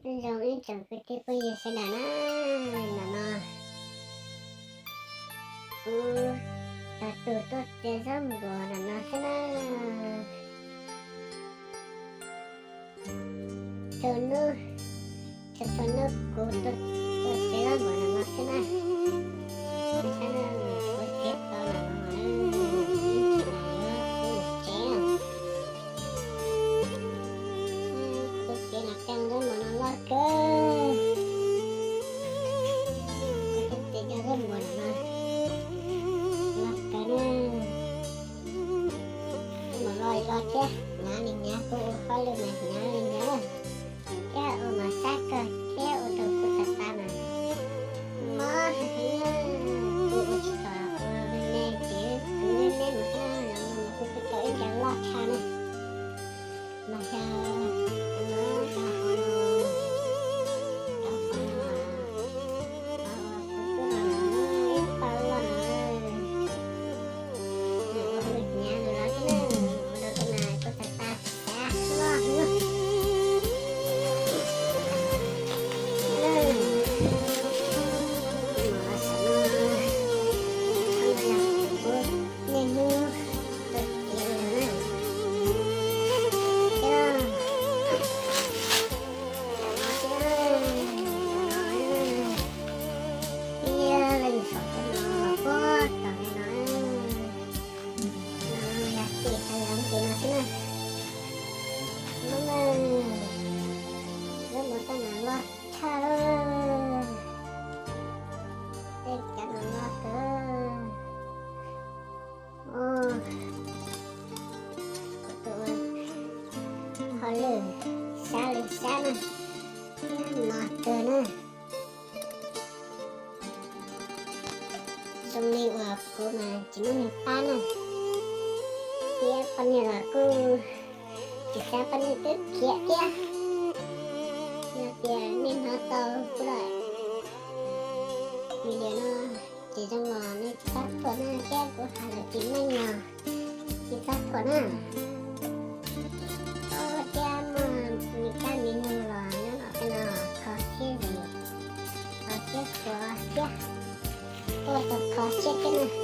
Nyob zoo ib tsoom kwv tij phooj ywg sawv daws na, nim no kuv tog tug tuaj txiav zaub npuas nim no xwb na. Txhua hnub, txhua hnub kuv tuaj txiav zaub npuas nim no xwb na. Kuv txiav tau nim no, kuv tsev, kuv txiav nim no cov zaub npuas no loj kawg. Kuv txiav cov zaub npuas nim no loj kawg na. Mus los los thiab, hnyav li hnyav, kuv ua hauj lwm mas hnyav li hnyav, thiab ua mas sab kawg thiab ua rau kuv txhais tes mas mob heev. Kuv ua tsis tau, ua me me ces kwv me me mus xwb, los mus kuv kuj tau ib co loj tshaj na. Mas xyov, mas xyov, ib tug loj no, ua hauj lwm hnyav los thiab na, ua rau kuv mas kuv txhais tes sab loj heev. Mus los saum no, no yog kuv niaj hnub tuaj txiav li no na. Thiab no thiab, ib leeg saum tej no los puag tom li no. No yog tim hav zoov tim no xwb na. Hnub no zaub npuas tej no loj tshaj, tej cov no loj kawg. Kuv tus hauj lwm sab li sab na, no kawg na. Zoo li uas kuv mas tsis muaj neeg pab na, thiab poj niam los kuj tsis xav, poj niam twb khiav thiab. Yog tias nej hnov tau kuv daim video no tsis zoo los nej tsis txhob thuam na, thiab kuv hais lus tsis meej los tsis txhob thuam na. Thiab muaj me kab me noog los nyob no tej no kho siab zim, kho siab khuav thiab, tuaj tau kho siab thiab na.